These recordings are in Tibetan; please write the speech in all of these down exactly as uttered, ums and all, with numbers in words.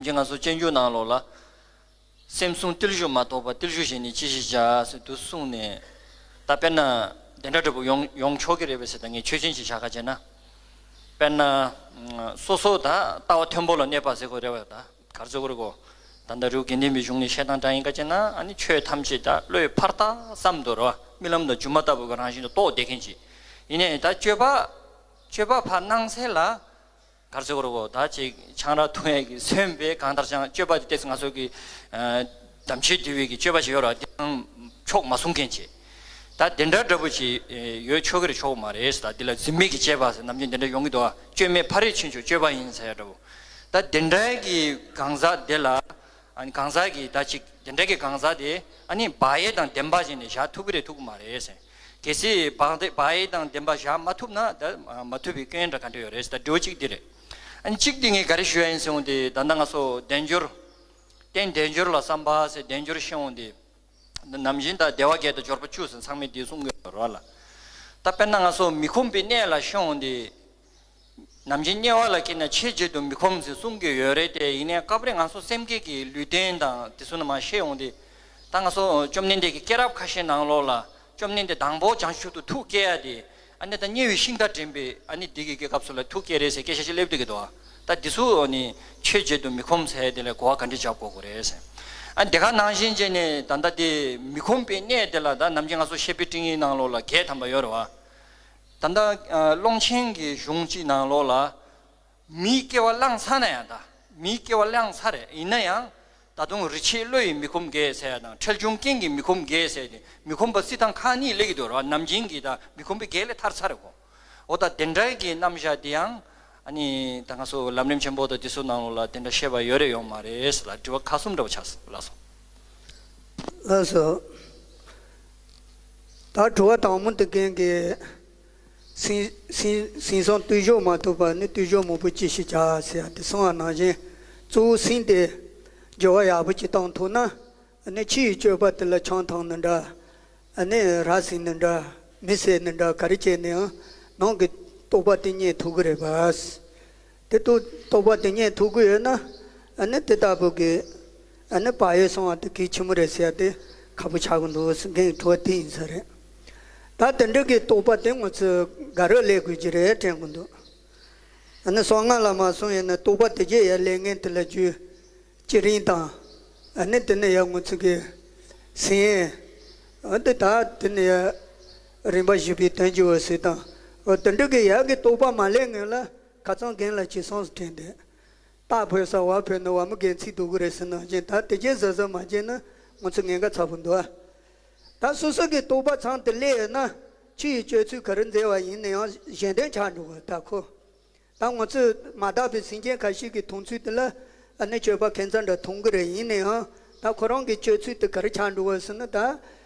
ནམ་རྒྱུན་ང་ཚོ་སྤྱོད་འཇུག་ནང་ལོགས་ལ། སེམས་བཟུང་བརྟུལ་ཞུགས་མ་གཏོགས་པ། བརྟུལ་ཞུགས་གཞན་ནི་ཅི་ཞིག་བྱ་ཟེར་དུ་གསུངས་ནས། ད་དཔེར་ན་དེ་འདྲ་འདྲ་པོ་ཡོང་ཡོང་ཆོག་གི་རེད་པས་ཟེར། ད་ངས་ཆོས་ཅན་ཅིག་བཞག་ག་བྱས་ན། དཔེར་ན་སོ་སོ་ད་ལྟ་བ་མཐོན་པོ་ལ་གནས་པ་ཟེར་དགོས་རེད་བ། ད་ག་རེ་ཟེར་དགོས་རེད་གོ། ད་ལྟ་རི་བོ་དགེ་ལྡན་པའི་གཞུང་ནས་བཤད་སྟངས་འདྲ་ཡིན་ག་བྱས་ན། ཨ་ནི་ཆོས་ཐམས་ཅད་ད་བློས་ཕར་ལྟ་བསམ་དུ་རོ། རྨི་ལམ་དང་སྒྱུ་མ་ལྟ་བུ་གི་རང་བཞིན་དུ་རྟོགས་བསྡད་མཁན་ཅིག་ཡིན་ནའི། ད་སྤྱོད་པ་སྤྱོད་པ་ཕར་སྣང་ཚད་ལ། ག་རེ་ཟེར་དགོས་རེད་གོ། ད་ཅིག་ཆང་རག་འཐུང་ཡས་ཀྱི་སོན་པའི་གང་ལྟར་ཀྱང་སྤྱོད་པ་དེ་ཏོག་ཙམ་ང་ཚོ་གི་ཨ་དམ་ཆོས་འདུལ་བའི་གི་སྤྱོད་པ་ཞིག་ཡོད་རེད་བ། དེའང་ཕྱོགས་མ་བཟུང་མཁན་ཅིག་ད་དེ་འདྲ་འདྲ་པོ་ཅིག་ཨེ་ཡོད་ཆོག་གི་རེད་ཆོག་མ་རེད། ད་འདི་ལ་འཛིན་མེད་ཀྱི་སྤྱོད་པ་ཟེར་ནམ་རྒྱུན་དེ་འདྲ་ཡོང་གི་འདུག་བ། སྤྱོད་མེད་ཕ་རོལ་ཕྱིན་མཆོག་སྤྱོད་པ་ཡིན་ཟེར་ཡ་འདྲ་པོ། ད་དེ་འདྲའི་གི་གང་ཟག་དེ་ལ། ཨ་ནི་གང་ཟག་གི་ད་ཅིག་དེ་འདྲའི་གི་གང་ཟག་དེ་ཨ་ནི་བག་ཡོད་དང་ལྡན་པ་ཅིག་ནས་བཞག་ཐུབ་ཀྱི་རེད་ཐུབ་ཀྱི་མ་རེད་ཟེར། གལ་སྲིད་བག་དེ་བག་ཡོད་དང་ལྡན་པ་བཞག་མ་ཐུབ་ན། ད་མ་ཐུབ་པའི་སྐྱོན་འདྲ་ག་འདྲ་ཡོད་རེད་ཟེར། ད་དྲི་བ་གཅིག་འདི་རེད། ཨ་ནི་གཅིག་འདི་ངས་ག་རེ་ཞུ་ཡ་ཡིན་ཟེར་འོང་དེ། ད་ལྟ་ང་ཚོ་དལ་འབྱོར། རྟེན་དལ་འབྱོར་ལ་བསམ་པ་ཟེར་དལ་འབྱོར་ཤེས་འོང་དེ། ནམ་རྒྱུན་ད་བདེ་བ་བརྒྱད་དང་འབྱོར་པ་བཅུ་ཟེར་ཚང་མས་འདི་གསུང་གི་ཡོད་རེད་བ་ལ། ད་དཔེར་ན་ང་ཚོ་མི་ཁོམ་པའི་གནས་ལ་ཤེས་འོང་དེ། ནམ་རྒྱུན་དམྱལ་བ་ལ་སྐྱེས་ན་ཆེས་བརྗེད་དུ་མི་ཁོམ་ཟེར་གསུང་གི་ཡོད་རེད་དེ། ཡིན་ནའི་སྐབས་རེ་ང་ཚོ་སེམས་བསྐྱེད་ཀྱི་ལུས་རྟེན་དང་དེ་ཚོ་ནང་མར་ཤེས་འོང་དེ། ད་ང་ཚོ་བཅོམ་ལྡན་འདས་ཀྱི་སྐྱེས་རབས་ཁ་ཤས་ནང་ལོགས་ལ། བཅོམ་ལྡན་འདས་དང་པོ་བྱང་ཆུབ་ཏུ་ཐུགས་བསྐྱེད་ཡ་དེ། ཨ་ནི་ད་དམྱལ་བའི་ཤིང་རྟ་འདྲེན་པའི་ཨ་ནི་འདི་གི་གི་སྐབས་སུ་ལ་ཐུགས་བསྐྱེད་རེད་ཟེར་སྐད་ཆ་ཅིག་སླེབས་བསྡད་ཀྱི་འདུག་ད་འདི་ཚོ་ཨ་ནི་ཆོས་བརྗེད་དུ་མི་ཁོམ་ཟེར་ཡ་དེ་ལ་གོ་བ་ག་འདྲ་རྒྱབ་དགོས་དགོས་རེད་ཟེར། ཨ་དེ་ག་ནང་བཞིན་བྱས་ནས་ད་ལྟ་དེ་མི་ཁོམ་པའི་གནས་དེ་ལ། ད་ནམ་རྒྱུན་ང་ཚོ་བཤད་པའི་སྤྲིང་ཡིག་ནང་ལོགས་ལ་བརྒྱད་ཐམ་པ་ཡོད་རེད་བ། ད་ལྟ་ཨ་ཀློང་ཆེན་གྱི་གཞུང་གཅིག་ནང་ལོགས་ལ། མིའི་སྐྱེ་བ་བླངས་ཚར་ན་ཡང་། ད་མིའི་སྐྱེ་བ་བླངས་ཚར་རེད། ཡིན་ན་ཡང་ད་དུང་རིག་བྱེད་བློ་ཡི་མི་ཁོམ་བརྒྱད་ཟེར་ཡ་དང་། འཕྲལ་བྱུང་རྐྱེན་གྱི་མི་ཁོམ་བརྒྱད་ཟེར་ཏེ། མི་ཁོམ་པ་སྲིད་དང་ཁག་གཉིས་སླེབས་ཀྱི་འདུག་ར། ནམ་རྒྱུན་གྱི་ད་མི་ཁོམ་པའི་བརྒྱད་ལས་ཐར་ཚར་རེད་གོ། འོ་ད་དེ་འདྲའི་གི་རྣམ་གཞག་དེ་ཡང་ཨ་ནི་ད་ང་ཚོ་ལམ་རིམ་ཆེན་པོ་དང་དེ་ཚོ་ནང་ལོགས་ལ་དེ་འདྲ་བཤད་པ་ཡོད་རེད་ཡོད་མ་རེད་ཟེར་ལ། དྲི་བ་ཁག་གསུམ་འདྲ་པོ་ཆགས་སོང་། ལགས་སོ། ལགས་སོ། ད་དྲི་བ་དང་པོ་འདི་མཁན་གྱིས། སེང་སེང་སེང་བཟུང་བརྟུལ་ཞུགས་མ་ཐུབ་པ་ནི་བརྟུལ་ཞུགས་མང་པོ་ཅི་ཞིག་བྱ་ཟེར་ཡ་དེ་གསུངས་པ་ནང་བཞིན། གཙོ་བོ་སེང་དེ་སྦྱོར་བ་ཡག་པོ་ཅིག་བཏང་ཐུབ་ན། ཨ་ནི་ཕྱི་ཡི་སྤྱོད་པ་དེ་ལ་ཆང་འཐུང་ནི་འདྲ། ཨ་ནི་ར་བཟི་ནི་འདྲ། མི་བསད་ནི་འདྲ། ག་རེ་བྱས་ནའང་ནང་གི་རྟོགས་པ་དེ་རྙེད་ཐུབ་ཀྱི་རེད་པ། དེ་ལྟར་རྟོགས་པ་དེ་རྙེད་ཐུབ་ཀྱི་ཡོད་ན། ཨ་ནི་དེ་ལྟ་བུ་གི་ཨ་ནི་བག་ཡོད་སོང་བ་དེ་གལ་ཆེན་པོ་རེད་ཟེར་ཡ་དེ་ཁག་པོ་ཆགས་ཀྱི་འདུག་ཟེར་མཁན་གྱི་དྲི་བ་དེ་ཡིན་ས་རེད། ད་དེ་འདྲ་གི་རྟོགས་པ་དེ་ང་ཚོས་ག་རེ་ལས་དགོས་ཀྱི་རེད་དྲན་གྱི་འདུག་ཨ་ནི་གསང་སྔགས་ལ་མ་སོང་ཡིན་ན་རྟོགས་པ་དེ་རྗེས་ཡར་ལས་ངན་དེ་ལ་རྒྱུ་བསྐྱེད་རིམ་དང་། ཨ་ནི་དེ་ནས་ཡར་ང་ཚོ་གི་སེམས། ཨ་ནི་ད་དེ་ནས་ཡར་རིམ་པ་བཞི་པའི་དོན་བསྡུ་བ་ཟེར་དང་། འོ་དེ་འདྲ་གི་ཡར་གི་རྟོགས་པ་མ་ལས་སྔོན་ལ་ཁ་སང་རྒན་ལགས་ཀྱིས་གསུངས་སུ་དྲན་ཏེ། སྟག་ཕོད་ས་ཝ་ཕོད་ན་ཝ་མོ་རྒན་ཚིག་འདུག་གི་རེད་ཟེར་ནང་བཞིན། ད་དེ་རྗེས་གཟབ་གཟབ་མ་བྱས་ན་ང་ཚོ་ཉེན་ཁ་ཚ་པོ་འདུག་ཨ། ད་སོ་སོ་གི་རྟོགས་པ་ཚང་དེ་སླེབས་ཡོད་ན། ཕྱི་ཡི་སྤྱོད་ཚུལ་ག་རེ་མཛད་པ་ཡིན་ན་ཡང་གཞན་དོན་ཆགས་འགྲོ་གི། ད་ཁོ། ད་ང་ཚོས་མ་དག་པའི་སེམས་ཅན་ཁ་ཤས་ཀྱི་མཐོང་ཚུལ་དེ་ལ་ཨ་ནི་སྤྱོད་པ་ཁྱད་མཚར་འདྲ་མཐོང་གི་རེད། ཡིན་ན་ཡང་ད་ཁོ་རང་གི་སྤྱོད་ཚུལ་དེ་ག་རེ་ཆགས་འགྲོ་གི་ཟེར་ན། ད་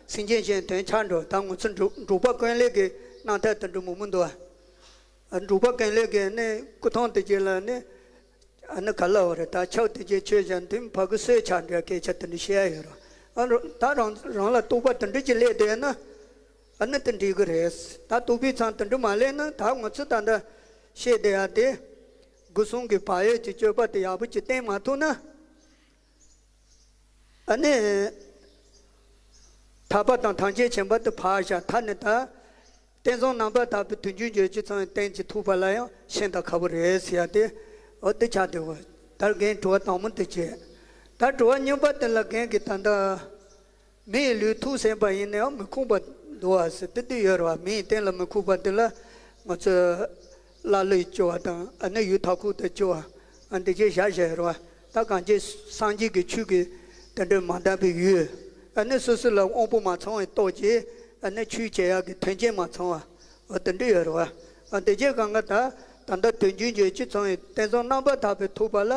སེམས་ཅན་གཞན་དོན་ཆགས་འགྲོ། ད་ང་ཚོ་འབྲུག་འབྲུག་པ་ཀུན་ལེགས་ཀྱི་རྣམ་ཐར་དེ་འདྲ་མང་པོ་འདུག་ཨ། འབྲུག་པ་ཀུན་ལེགས་ཀྱི་ནི་སྐུ་ཐང་དེ་རྗེས་ལ་ནི། ཨ་ནི་ག་ལ་བ་རེད། ད་ཕྱག་དེ་རྗེས་མཆོད་བྱ་འདི་ཕ་གི་གསོད་ཆགས་འདྲ་སྐད་ཆ་དེ་འདྲ་བཤད་ཡ་ཡོད་ར། ཨ་རོ་ད་རང་རང་ལ་རྟོགས་པ་དེ་འདྲ་ཅིག་སླེབས་བསྡད་ན། ཨ་ནི་དེ་འགྲིག་གི་རེད། ད་རྟོགས་པའི་མཚམས་དེ་འདྲ་མ་སླེབས་ན། ད་ང་ཚོ་ད་ལྟ་བཤད་བསྡད་ཡ་དེ། སྒོ་གསུམ་གྱི་བག་ཡོད་ཀྱི་སྤྱོད་པ་དེ་ཡག་པོ་ཅིག་བསྟེན་མ་ཐུབ་ན། ཨ་ནི། ཐར་པ་དང་ཐམས་ཅད་མཁྱེན་པ་དེ་ཕར་བཞག་ཐ་ནི་ད། བསྟན་བཟང་རྣམ་པར་དག་པའི་དོན་རྒྱུན་བརྗོད་བྱེད་ཚང་བསྟེན་ཅིག་ཐུབ་པ་ལ་ཡང་ཤིན་ཏུ་ཁག་པོ་རེད་ཟེར་ཡ་དེ། འོ་དེ་ཆགས་བསྡད་པ། ད་རྒན་དྲི་བ་དང་པོ་དེ་བྱས། ད་དྲི་བ་གཉིས་པ་དེ་ལ་རྒན་གྱིས་ད་ལྟ། མི་ཡི་ལུས་ཐུགས་ཟིན་པ་ཡིན་ནའང་མི་ཁོམ་པ་འདུག་བ་ཟེར་དེ་འདི་ཡོད་རེད་བ། མི་ཡི་རྟེན་ལ་མི་ཁོམ་པ་དེ་ལ་ང་ཚོས་ཀླ་ཀློས་སྐྱོ་བ་དང་། ཨ་ནི་ཡུལ་མཐའ་འཁོབ་ཏུ་སྐྱོ་བ། ཨ་འདི་བྱས་བཞག་བཞག་ཡོད་རེད་བ། ད་གང་ཅི་སངས་རྒྱས་ཀྱི་ཆོས་ཀྱི་དེ་འདྲ་མ་འདང་པའི་ཡུལ། ཨ་ནི་སོ་སོ་ལ་དབང་པོ་མ་ཚང་བའི་སྟོབས་ཀྱིས་ཨ་ནི་ཆོས་བྱེད་ཡག་གི་མཐུན་རྐྱེན་མ་ཚང་བ། འོ་དེ་འདྲ་ཡོད་རེད་བ། ཨ་དེ་བྱས་གང་ག་ད་ད་ལྟ་དོན་རྒྱུན་བརྗོད་བྱེད་ཚང་བའི་བསྟན་བཟང་རྣམ་པར་དག་པའི་ཐུབ་པ་ལ།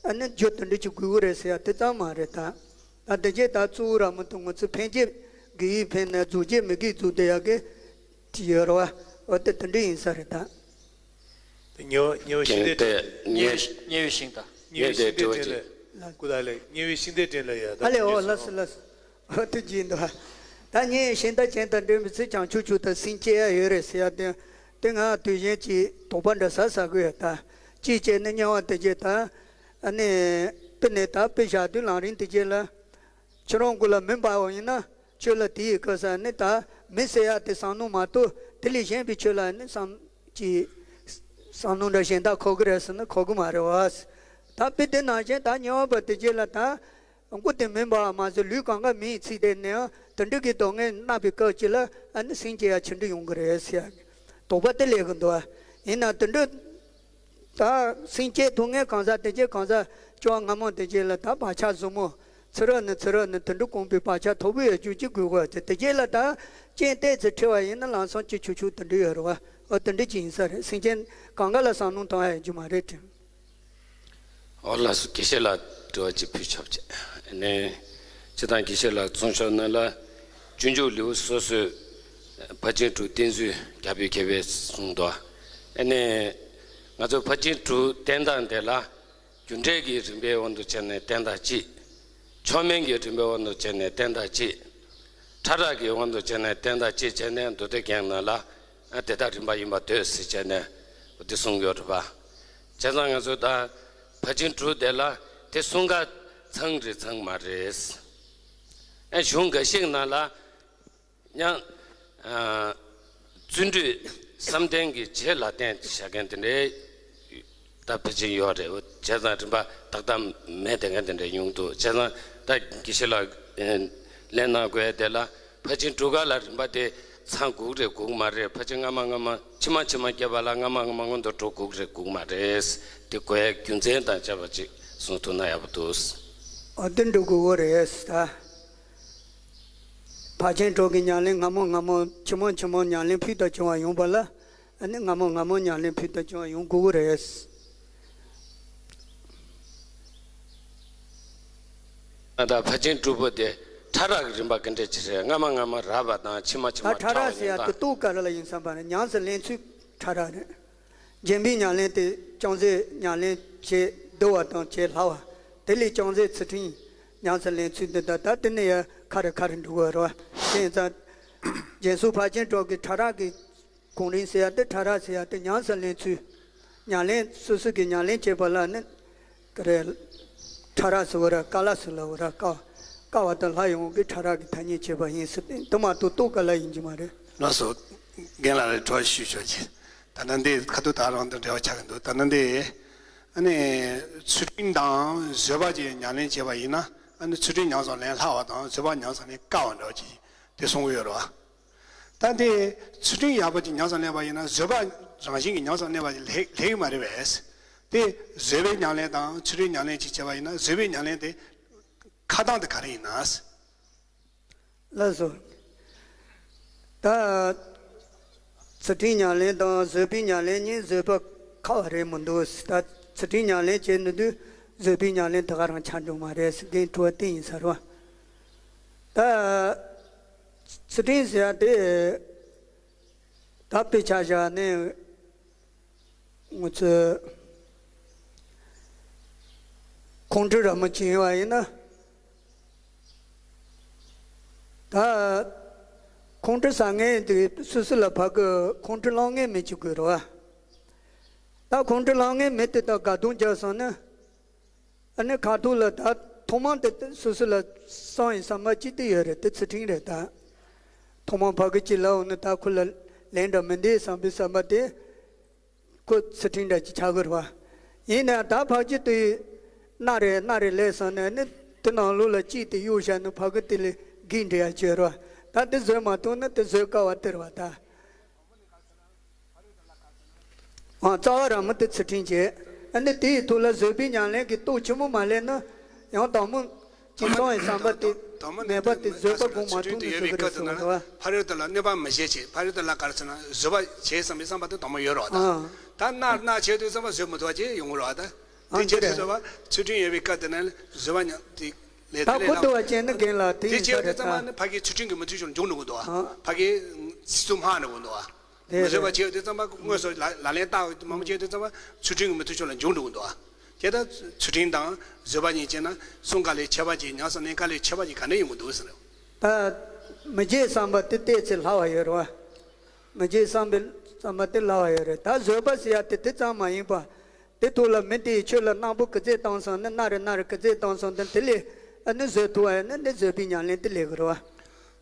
ཨ་ནི་རྒྱུ་དེ་འདྲ་ཅིག་དགོས་ཀྱི་རེད་ཟེར་ཡ་དེ་ཙམ་མ་རེད་ད། ད་དེ་རྗེས་ད་གཙོ་བོ་ར་མོ་དང་ང་ཚོ་ཕན་བྱེད་དགེ་བའི་ཕན་ནས་རྫོགས་བྱེད་མི་དགེ་རྫོགས་བསྡད་ཡག་གི་ཅིག་ཡོད་རེད་བ། འོ་དེ་དེ་འདྲ་ཡིན་ས་རེད་ད། དེ་ཉེ་བ་ཉེ་བ་ཤིང་རྟའི་དེ་དྲན་ཉེ་བའི་ཉེ་བའི་ཤིང་རྟ། ཉེ་བའི་ཤིང་རྟའི་དྲན་ལ། སྐུ་དྲིན་ལས། ཉེ་བའི་ཤིང་རྟའི་དྲན་ལ་ཡ་ད། ཨ་ལེ། འོ་ལགས་སོ་ལགས་སོ། འོ་དེ་བྱས་འདུག་ད་ངས་ཤིང་རྟ་གཞན་དང་འདྲེས་མི་ཚེ་བྱང་ཆུབ་མཆོག་དང་སེམས་བསྐྱེད་ཡ་ཡོད་རེད་ཟེར་ཡ་དེ། དེ་ང་དུས་གཞན་གྱི་དོགས་པ་འདྲ་ཟ་ཟ་གི་ཡོད་ད། གཅིག་བྱས་ན་དམྱལ་བ་དེ་རྗེས་ད། ཨ་ནི་དཔེ་ནས་ད་དཔེ་བཞག་དུས་ལམ་རིམ་དེ་རྗེས་ལ་ཁྱོད་རང་གུ་ལ་མི་འབར་བ་ཡིན་ན་ཁྱོད་ལ་དེའི་སྐབས་སུ་ནི་ད་མི་ཟེར་ཡ་དེ་བསམ་མནོ་མ་གཏོགས་དེ་ལས་གཞན་པའི་ཆོས་ལ་ནི་བསམ་གྱི་བསམ་མནོ་འདྲ་གཞན་དག་འཁོར་གི་རེད་ཟེར་ན་འཁོར་གི་མ་རེད་བ། ད་དཔེ་དེ་ནང་བཞིན་ད་ཉེ་བ་པ་དེ་རྗེས་ལ་ད་མགོ་དེ་མི་འབར་བ་མ་ཟད་ལུས་གང་ག་མིའི་ཚིག་དེ་ནས་དེ་འདྲ་གི་དོགས་ངན་མནར་བའི་སྐབས་ཅིག་ལ་ཨ་ནི་སེམས་ཅན་ཡ་ཆི་འདྲ་ཡོང་གི་རེད་ཟེར་ཡ་དོགས་པ་དེ་སླེབས་གི་འདུག་བ། ཡིན་ན་དེ་འདྲ། ད་སེམས་ཅན་སྡུག་བསྔལ་གང་ཟག་དེ་རྗེས་གང་ཟག་སྐྱོ་བ་སྔ་མོ་དེ་རྗེས་ལ་ད་བག་ཆགས་ཟབ་མོ་ཚུ་རོལ་ནས་ཚུ་རོལ་ནས་དེ་འདྲ་གོམས་པའི་བག་ཆགས་མཐོ་པོའི་རྒྱུ་ཅིག་དགོས་དགོས་ཏེ་དེ་རྗེས་ལ་ད་རྐྱེན་ཏོག་ཙམ་འཕྲད་པ་ཡིན་ན་ལམ་སང་ཅི་ཆུག་ཆུག་དེ་འདྲ་ཡོད་རེད་བ། འོ་དེ་འདྲ་ཅིག་ཡིན་ས་རེད། སེམས་ཅན་གང་ག་ལ་བསམ་མནོ་གཏོང་ཡ་ཡོད་རྒྱུ་མ་རེད་དྲན། འོ་ལགས་སོ། དགེ་བཤེས་ལགས་དྲི་བ་ཅིག་ཕུལ་ཆོག་ཅེས་ནས་སྤྱིར་བཏང་དགེ་བཤེས་ལགས་གསུང་ཕྱོགས་ནང་ལ་སྤྱོད་འཇུག་ལེའུ་སོ་སོའི་ཕར་ཕྱིན་དྲུག་བསྟན་ཚུལ་རྒྱ་བོད་མཁས་པས་གསུངས་འདུག་ཨ་ནི་ང་ཚོ་ཕར་ཕྱིན་དྲུག་བསྟན་སྟངས་དེ་ལ་རྒྱུ་འབྲས་ཀྱི་རིམ་པའི་དབང་དུ་བྱས་ནས་བསྟན་སྟངས་གཅིག་མཆོག་དམན་གྱི་རིམ་པའི་དབང་དུ་བྱས་ནས་བསྟན་སྟངས་གཅིག་ཕྲ་རགས་ཀྱི་དབང་དུ་བྱས་ནས་བསྟན་སྟངས་གཅིག་བྱས་ནས་མདོ་སྡེ་རྒྱན་ནང་ལ་དེ་དག་རིམ་པ་ཡིན་པར་འདོད་ཟེར་བྱས་ནས་འདི་གསུངས་ཡོད་རེད་པ། བྱས་ཙང་ང་ཚོས་ད་ཕར་ཕྱིན་དྲུག་དེ་ལ་དེ་གསུང་ག་ཚང་རེད་ཚང་མ་རེད། ཨ་གཞུང་འགའ་ཞིག་ནང་ལ་ཡང་ཨ་བརྩོན་འགྲུས་བསམ་གཏན་གྱི་རྗེས་ལ་བསྟན་བྱ་མཁན་དེ་འདྲའི་ད་ཕལ་ཆེར་ཡོད་རེད། བྱས་ཙང་རིམ་པ་ཏག་ཏག་མེད་དེ་མཁན་དེ་འདྲ་ཡོང་འདུག་བྱས་ཙང་ད་དགེ་བཤེས་ལགས་ལན་གནང་དགོས་དེ་ལ་ཕར་ཕྱིན་དྲུག་ག་ལ་རིམ་པ་དེ་ཚང་དགོས་རེད་དགོས་མ་རེད། ཕར་ཕྱིན་སྔ་མ་སྔ་མ་ཕྱི་མ་ཕྱི་མ་སྐྱེ་བ་ལ་སྔ་མ་སྔ་མ་སྔོན་དུ་འགྲོ་དགོས་རེད་དགོས་མ་རེད། དེ་དགོས་ཡ་རྒྱུ་མཚན་དང་བཅས་པ་ཅིག་གསུང་ཐུབ་ན་ཡག་པོ་འདུག་ཨ་དེ་འགྲོ་དགོས་རེད་ད། ཕར་ཕྱིན་དྲུག་གི་ཉམས་ལེན་སྔ་མོ་སྔ་མོ་ཕྱི་མོ་ཕྱི་མོ་ཉམས་ལེན་ཕུལ་དུ་བྱུང་བ་ཡོང་བ་ལ་ཨ་ནི་སྔ་མོ་སྔ་མོ་ཉམས་ལེན་ཕུལ་དུ་བྱུང་བ་ཡོང་དགོས་ཀྱི་རེད། ད་ཕར་ཕྱིན་དྲུག་པོ་དེ་ཕྲ་རགས་ཀྱི་རིམ་པ་ག་འདྲ་ཅིག་རེད། སྔ་མ་སྔ་མ་རགས་པ་དང་ཕྱི་མ་ཕྱི་ད་མ་ཕྲ་ཕྲ་རགས་བ་ཟེར་ཡ་ཡིན་དེ་ད། ལྟོས་ག་རེ་ལ་ཡིན་བསམ་པ་ན་ཉམས་སུ་ལེན་ཚུལ་ཕྲ་རགས་རེད། རྗེས་མའི་ཉམས་ལེན་དེ་ཅུང་ཟད་ཉམས་ལེན་བྱེད་བདེ་བ་དང་བྱེད་སླ་བ། དེ་ལས་ཅུང་ཟད་ཚུལ་ཁྲིམས་ཉམས་སུ་ལེན་ཚུལ་འདི་དག་ད་དེ་ནས་ཡང་ཁ་རེ་ཁ་རེ་འགྲོ་གི་རེད་བ། དེ་ཡིན་ཙང་། རྒྱན་སྲུང་ཕར་ཕྱིན་དྲུག་གི་ཕྲ་རགས་ཀྱི་གོང་རིམ་ཟེར་ཡ་དེ་ཕྲ་རགས་ཟེར་ཡ་དེ་ཉམས་སུ་ལེན་ཚུལ། ཉམས་ལེན་སོ་སོ་གི་ཉམས་ལེན་བྱེད་པ་ལ་ནི། ག་རེ། ཕྲ་རགས་ཟེར་བ་ར་དཀའ་སླ་ཟེར་ལ་བ་ར་དཀའ། དཀའ་བ་དང་སླ་ཡོང་གི་ཕྲ་རགས་ཀྱི་ཐ་སྙད་བྱེད་པ་ཡིན་ཟེར་ཏེ་དེ་མ་གཏོགས་ལྟོས་ག་ལ་ཡིན་གྱི་མ་རེད། ལགས་སོ། རྒན་ལགས་ལ་དྲི་བ་ཞུ་ཆོག་ཅིག་ད་ལྟ་འདི་ཁ་ཐུག་ད་རང་དང་འབྲེལ་བ་ཆགས་ཀྱི་འདུག་ད་ལྟ་འདི། ཨ་ནི། ཚུལ་ཁྲིམས་དང་བཟོད་པ་བཅས་ཉམས་ལེན་བྱས་པ་ཡིན་ན་ཨ་ནི་ཚུལ་ཁྲིམས་ཉམས་སུ་ལེན་སླ་བ་དང་བཟོད་པ་ཉམས་སུ་ལེན་དཀའ་བ་འདྲ་བ་ཅིག་དེ་གསུང་གི་ཡོད་རེད་བ། ད་དེ་ཚུལ་ཁྲིམས་ཡག་པོ་ཅིག་ཉམས་སུ་ལེན་པ་ཡིན་ན་བཟོད་པ་རང་བཞིན་གྱིས་ཉམས་སུ་ལེན་པ་ཅིག་ལེགས་ལེགས་མ་རེད་པས། དེ་བཟོད་པའི་ཉམས་ལེན་དང་ཚུལ་ཁྲིམས་ཉམས་ལེན་ཅིག་བྱས་པ་ཡིན་ན་བཟོད་པའི་ཉམས་ལེན་དེ་ཁ་གཏང་དེ་ག་རེ་ཡིན་ན། ལགས་སོ། ད། ཚུལ་ཁྲིམས་ཉམས་ལེན་དང་བཟོད་པའི་ཉམས་ལེན་གཉིས་བཟོད་པ་ཁག་པ་རེད་མི་འདུག་ད་ཚུལ་ཁྲིམས་ཉམས་ལེན་བྱེད་ནི་དུས་བཟོད་པའི་ཉམས་ལེན་དེ་ག་རང་ཆགས་འགྲོ་མ་རེད་ཟེར་མཁན་དྲི་བ་དེ་ཡིན་ས་རེད་བ། ད། ཚུལ་ཁྲིམས་ཟེར་ཡ་དེ། ད་དཔེ་ཆ་བཞག་ནས་ང་ཚོས་ཁོང་ཁྲོ་ར་མ་བྱིན་པ་ཡིན་ན། ད་ཁོང་ཁྲོ་ཟ་མཁན་དེ་སོ་སོ་ལ་ཕ་གི་ཁོང་ཁྲོ་སློང་མཁན་མི་གཅིག་དགོས་རེད་བ། ད་ཁོང་ཁྲོ་སློང་མཁན་མི་དེ་དག་དགའ་སྡང་རྒྱག་སོང་ན། ཨ་ནི་ཁ་ཐུག་ལ་ད་ཐོག་མར་དེ་སོ་སོ་ལ་བསམ་ཡིན་བསམ་པ་ཅིག་དེ་ཡོད་རེད། དེ་ཚུལ་ཁྲིམས་རེད་ད། ཐོག་མར་ཕ་གི་ཅིག་ལབ་འོང་ན་ད་ཁོ་ལ་ལན་འདྲ་མི་འདེབས་བསམ་པའི་བསམ་པ་དེ། ཁོ་ཚུལ་ཁྲིམས་འདྲ་ཅིག་ཆགས་ཀྱི་རེད་བ། ཡིན་ནའང་ད་ཕ་གི་དེ་སྣ་རེ་སྣ་རེ་ལས་སོང་ནས་ནི་དེ་ནང་ལོགས་ལ་ཅིག་དེ་གཡུག་བཞག་ན་ཕ་གི་དེ་ལས་སྒུག་འདྲ་ཡ་བྱེད་རེད་བ། ད་དེ་བཟོད་མ་ཐུབ་ན་དེ་བཟོད་དཀའ་བ་དེ་རེད་བ་ད། ཨ་རྩ་བ་རང་མི་དེ་ཚུལ་ཁྲིམས་བྱེད། ཨ་ནི་དེའི་ཐོག་ལ་བཟོད་པའི་ཉམས་ལེན་གྱི་སྟོབས་ཆེན་མོ་མ་སླེབས་ན་ཡང་དང་མོ་ཅིག་སོང་ཡི་བསམ་པ་དེ་མེད་པ་དེ་བཟོད་པ་སྒོམ་མ་ཐུབ་ནས་བཟོད་ཀྱི་རེད་ཟེར་བ་རེད་བ། ཕ་རོལ་ཏུ་ལ་གནོད་པ་མི་བྱེད་ཅེས་ཕ་རོལ་ཏུ་ལ་ག་རེ་ཟེར་ན་བཟོད་པ་བྱེད་བསམ་པའི་བསམ་པ་དེ་དང་མོ་ཡོད་རེད་བ་ད། ཨ་ད་མནར་མནར་བྱེད་དུས་བསམ་པ་བཟོད་མི་ཐུབ་པ་ཅིག་ཡོང་གི་རེད་བ་ད། དེ་ཨ་བྱེད་དུས་བཟོད་པ་ཚུལ་ཁྲིམས་ཡོད་པའི་སྐབས་དེ་ན་བཟོད་པ་ཉམས་དེ་ལས་ད་དེ་ལས་གོ་ལ་ཐུབ་པ་བྱས་ན་རྒན་ལགས་དེ་དེ་ཡིན་ས་བྱེད་དུས་རེད་ད། བསམ་པ་ནི་ཕ་གི་ཚུལ་ཁྲིམས་ཀྱི་མི་མཐུན་ཕྱོགས་ལ་འཇུག་འགྲོ་གི་འདུག་བ། ཨ་ཕ་གི་སྲིད་ཚུལ་སྨྲ་འགྲོ་གི་འདུག་བ། དེ་མི་བཟོད་པ་རེད། བྱེད་དུས་ཙམ་པ་དངོས་སུ་ལག་ལག་ལེན་བསྟར་མང་པོ་བྱེད་དུས་ཙམ་པ་ཚུལ་ཁྲིམས་ཀྱི་མི་མཐུན་ཕྱོགས་ལ་འཇུག་འགྲོ་གི་འདུག་ཨ། དེ་ལྟར་ཚུལ་ཁྲིམས་དང་བཟོད་པ་གཉིས་བྱས་ན་གསུམ་ཀ་ལས་ཁྱད་པར་གྱི་ཉམས་སུ་ལེན་ཀ་ལས་ཁྱད་པར་གྱི་ག་འདྲ་ཡོང་གི་འདུག་ཟེར། ད་མི་བརྗེད་བསམ་པ་དེ་ཏོག་ཙམ་སླ་བ་ཡོད་རེད་བ། མི་བརྗེད་བསམ་པའི་བསམ་པ་དེ་སླ་བ་ཡོད་རེད། ད་བཟོད་པ་ཟེར་ཡ་དེ་དེ་ཙམ་མ་ཡིན་པ། དེ་ཐོག་ལ་མི་དེས་ཁྱོད་ལ་སྣམ་བུ་ག་ཚད་བཏང་སོང་ན། ན་རེ་ན་རེ་ག་ཚད་བཏང་སོང་ན། དེ་ལས་ཨ་ནི་བཟོད་ཐུབ་པ་ཡིན་ན་འདི་བཟོད་པའི་ཉམས་ལེན་དེ་ལས་ཀྱི་རེད་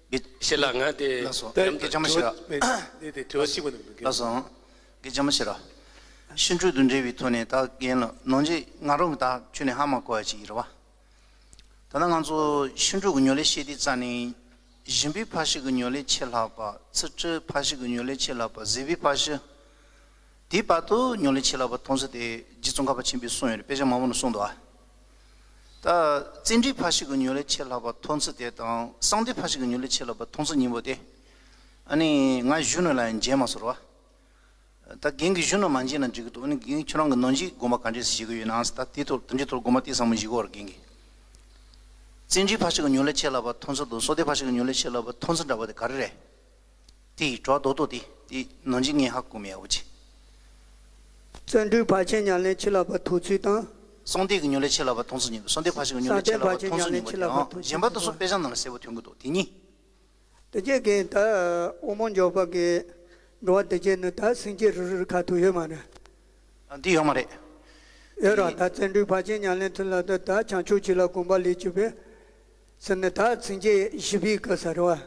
བ། ཤེས་ལ་ང་དེ་ལགས་སོ། ཡང་དགེ་ཆེན་མ་ཤེས་ར། དེ་དེ་དྲི་བ་གཅིག་པ་ནི་མི་འགལ། ལགས་སོ། དགེ་ཆེན་མ་ཤེས་ར། ཤིན་ཏུ་འདི་འདྲ་བའི་ཐོག་ནས་ད་རྒན་ལགས་ནང་ཆེན་ང་རང་གི་ད་ཁྱོད་ནས་ཧ་མ་གོ་བ་ཅིག་ཡིན་རེད་བ། ད་ལྟ་ང་ཚོ་ཤིན་ཏུ་གི་ཉམས་ལེན་བཤད་དུས་ཙ་ནས། སྦྱིན་པའི་འཕགས་ཤིང་གི་ཉམས་ལེན་ཆེས་ལྷག་པ། ཚིག་སྒྲིལ་འཕགས་ཤིང་གི་ཉམས་ལེན་ཆེས་ལྷག་པ། བཟོད་པའི་འཕགས་ཤིང་། དེའི་བར་དུ་ཉམས་ལེན་ཆེས་ལྷག་པ་མཐོང་ཚུལ་དེ་རྗེ་ཙོང་ཁ་པ་ཆེན་པོས་གསུངས་ཡོད་རེད། དཔེ་ཆ་མང་པོ་ནས་གསུངས་འདུག་ཨ། ད་བརྩོན་འགྲུས་འཕགས་ཤིང་གི་ཉམས་ལེན་ཆེས་ལྷག་པ་མཐོང་ཚུལ་དེ་དང་། གསང་བདེ་འཕགས་ཤིང་གི་ཉམས་ལེན་ཆེས་ལྷག་པ་མཐོང་ཚུལ་གཉིས་པོ་དེ། ཨ་ནི་ང་གཞུང་ནང་ལ་ཡང་མཇལ་མ་སོང་བ། ད་རྒན་གྱིས་གཞུང་ནང་མ་མཇལ་ན་འགྲིག་གི་འདུག་ཨ་ནི་རྒན་ཁྱོད་རང་གི་ནང་བཞིན་དགོངས་པ་ག་འདྲས་བཞེས་ཀྱི་ཡོད་ན། ད་དེ་ཐོག་དེ་འདྲའི་ཐོག་དགོངས་པ་དེ་ཚང་མ་བཞེས་དགོས་རེད་རྒན་གྱིས། བརྩོན་འགྲུས་འཕགས་ཤིང་གི་ཉམས་ལེན་ཆེས་ལྷག་པ་མཐོང་ཚུལ་དང་། གསང་བདེ་འཕགས་ཤིང་གི་ཉམས་ལེན་ཆེས་ལྷག་པ་མཐོང་ཚུལ་འདྲ་པོ་དེ་ག་རེ་རེད། དེ་ཡི་གྲོགས་རྡོག་རྡོག་དེ་དེ་ནང་བཞིན་ངས་ཧ་གོ་མེད་ཡ་འོ་ཅི། བརྩོན་འགྲུས་འཕགས་ཆེན་ཉམས་ལེན་ཆེས་ལྷག་པ་མཐོང་ཚུལ་དང་། གསང་བདེ་གི་ཉམས་ལེན་ཆེས་ལྷག་པ་མཐོང་ཚུལ་གཉིས། གསང་བདེ་འཕགས་ཆེན་གྱི་ཉམས་ལེན་ཆེས་ལྷག་པ་མཐོང་ཚུལ་གཉིས་པོ་དེའང་། གཞན་པ་དེ་ཚོ་དཔེ་ཆ་ནང་ལ་གསལ་པོ་ཐོན་གྱི་འདུག་དེ་གཉིས། དེ་རྗེས་རྒན་ད་དབུ་མ་འཇམ་དཔལ་གྱི་འགྲོ་བ་དེ་རྗེས་ནི་ད་སེམས་བསྐྱེད་རུ་རུ་ཁ་ཐུག་ཡོད་མ་རེད། ཨ། འདི་ཡོད་མ་རེད། ཡོད་ར། ད་བརྩོན་འགྲུས་འཕགས་ཆེན་ཉམས་ལེན་ཐུན་ལ་ད་ད་བྱང་ཆུབ་ཆོས་ལ་གོམས་པ་ལས་གྱུར་པའི་ཟེར་ནས། ད་སེམས་བསྐྱེད་བཞི་པའི་སྐབས་སུ་རེད་བ།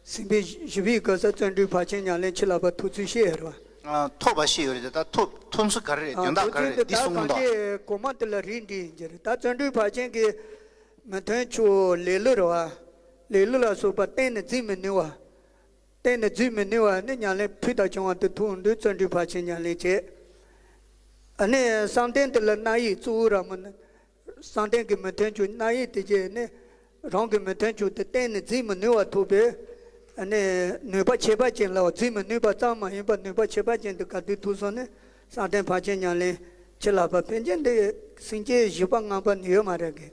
སེམས་བསྐྱེད་བཞི་པའི་སྐབས་སུ་བརྩོན་འགྲུས་འཕགས་ཆེན་ཉམས་ལེན་ཆེས་ལྷག་པ་མཐོང་ཚུལ་བཤད་ཡོད་རེད་བ། ཨ། ཐོབ་པ་བཤད་ཡོད་རེད་དེ། ད་ཐོབ་མཐོང་ཚུལ་ག་རེ་རེད། ཨ། དོན་དག་ག་རེ་རེད། འདི་གསུང་གི་འདུག་ཨ། གང་ཅི་གོང་མ་དེ་ལ་རིགས་འགྲེ་ཡིན་གྱི་རེད། ད་བརྩོན་འགྲུས་འཕགས་ཆེན་གྱི་མི་མཐུན་ཕྱོགས་ལེ་ལོ་རེད་བ། ལེ་ལོ་ལ་སོགས་པ་གཏན་ནས་འཛིན་མི་ནུས་པ། གཏན་ནས་འཛིན་མི་ནུས་པ་ནི་ཉམས་ལེན་ཕུལ་དང་བྱུང་བ་དེ་མཐོང་དུས་བརྩོན་འགྲུས་འཕགས་ཆེན་ཉམས་ལེན་བྱེད། ཨ་ནི་བསམ་གཏན་དེ་ལ་རྣམ་དབྱེ་གཙོ་བོ་ར་མོ་ནི། བསམ་གཏན་གྱི་མི་མཐུན་ཕྱོགས་རྣམ་དབྱེ་དེ་བྱས་ནས། རང་གི་མི་མཐུན་ཕྱོགས་དེ་གཏན་ནས་འཛིན་མི་ནུས་པ་ཐུག་པས། ཨ་ནི་ནུས་པ་ཁྱད་པར་ཅན་ལ། འཛིན་མི་ནུས་པ་ཙམ་མ་ཡིན་པར་ནུས་པ་ཁྱད་པར་ཅན་དུ་ག་དུས་ཐུག་སོང་ནས། བསམ་གཏན་འཕགས་ཆེན་ཉམས་ལེན་ཆེས་ལྷག་པ་ཕན་ཆད་འདི་སེམས་བསྐྱེད་བཞི་པ་ལྔ་པ་ནི་ཡོད་མ་རེད་གི།